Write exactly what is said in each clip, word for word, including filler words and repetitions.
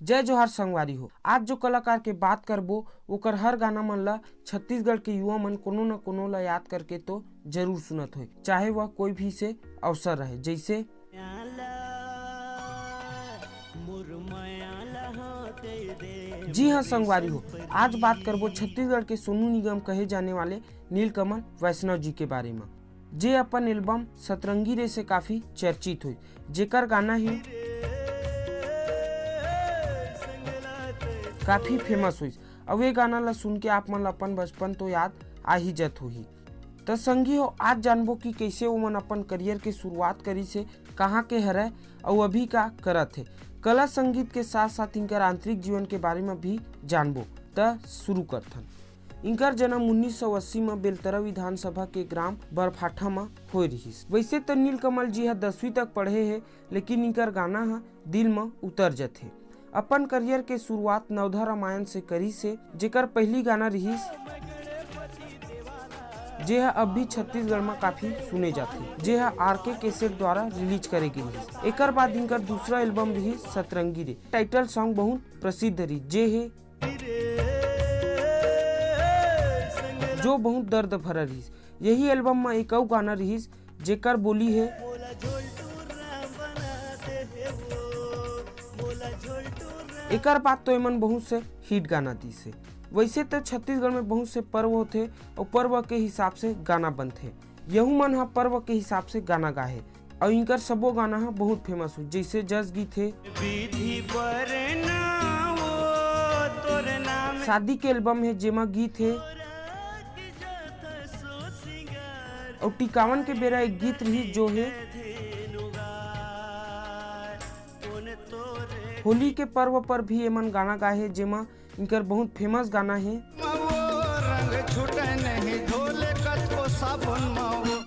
जय जोहार संगवारी हो। आज जो कलाकार के बात करबो, ओकर हर गाना मन ला छत्तीसगढ़ के युवा मन कोनो न कोनो ला याद करके तो जरूर सुनत होय, चाहे वह कोई भी से अवसर रहे, जैसे जी हाँ संगवारी हो, आज बात करबो छत्तीसगढ़ के सोनू निगम कहे जाने वाले नीलकमल वैष्णव जी के बारे में, जे अपन एल्बम सतरंगी रे से काफी चर्चित हुई, जेकर गाना ही काफी फेमस हुई। अब ये गाना ला सुन के आप मन ला अपन बचपन तो याद आ ही जत होही। त संगी हो, आज जानबो कि कैसे ओमन अपन करियर के शुरुआत करिस हे, कहाँ के हरय, अउ अभी का करत हे। कला संगीत के साथ साथ इनकर आंतरिक जीवन के बारे में भी जानबो। त शुरू करथन। इनकर जन्म उन्नीस सौ अस्सी म बेलतरा विधानसभा के ग्राम बरफाठा म होए रिहिस। वैसे त नीलकमल जी ह दसवीं तक पढ़े हे, लेकिन इनकर गाना ह दिल म उतर जथे। अपन करियर के शुरुआत नवधा रामायण से करिस हे, जेकर पहली गाना रिहिस, जे ह अब भी छत्तीसगढ़ म काफी सुने जाथे, जे ह आरके कैसेट द्वारा रिलीज करे गे रिहिस। एकर बाद इनकर दूसरा एल्बम रिहिस सतरंगी रे। टाइटल सॉन्ग बहुत प्रसिद्ध रिहिस, जे हे जो बहुत दर्द भरा रिहिस। यही एल्बम म एक अउ गाना रिहिस, जेकर बोली हे। एकर बाद तो एमन बहुत से हिट गाना दिस हे। वैसे तो छत्तीसगढ़ में बहुत से पर्व होथे अउ पर्व के हिसाब से गाना बनथे। यहू मन ह पर्व के हिसाब से गाना गाए हे अउ इनकर सबो गाना ह बहुत फेमस हो, जैसे जस गीत हे, विधि बर ना वो तोर नाम शादी के एल्बम हे, जेमा गीत हे, अउ टिकावन के बेरा एक गीत रही जो हे। होली के पर्व पर भी एमन गाना गाए हे, जेमा इनकर बहुत फेमस गाना हे।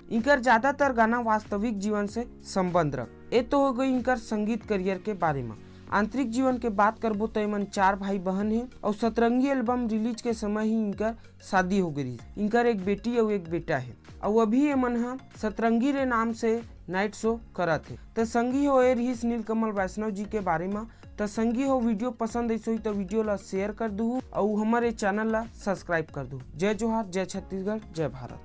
इनकर ज्यादातर गाना वास्तविक जीवन से संबंध रख। ए तो हो गई इनकर संगीत करियर के बारे में। आंतरिक जीवन के बात करबो त एमन चार भाई बहन हे अउ सतरंगी एल्बम रिलीज के समय ही इनकर शादी हो गई। इनकर एक बेटी अउ एक बेटा हे अउ अभी एमन ह सतरंगी रे नाम से नाइट शो करत हे। त संगी हो, ए रिहिस नीलकमल वैष्णव जी के बारे में। त संगी हो, वीडियो पसंद आइस होही त वीडियो ला शेयर कर दूहू अउ हमर ए चैनल ला सब्सक्राइब कर दूहू। जय जोहार, जय छत्तीसगढ़, जय भारत।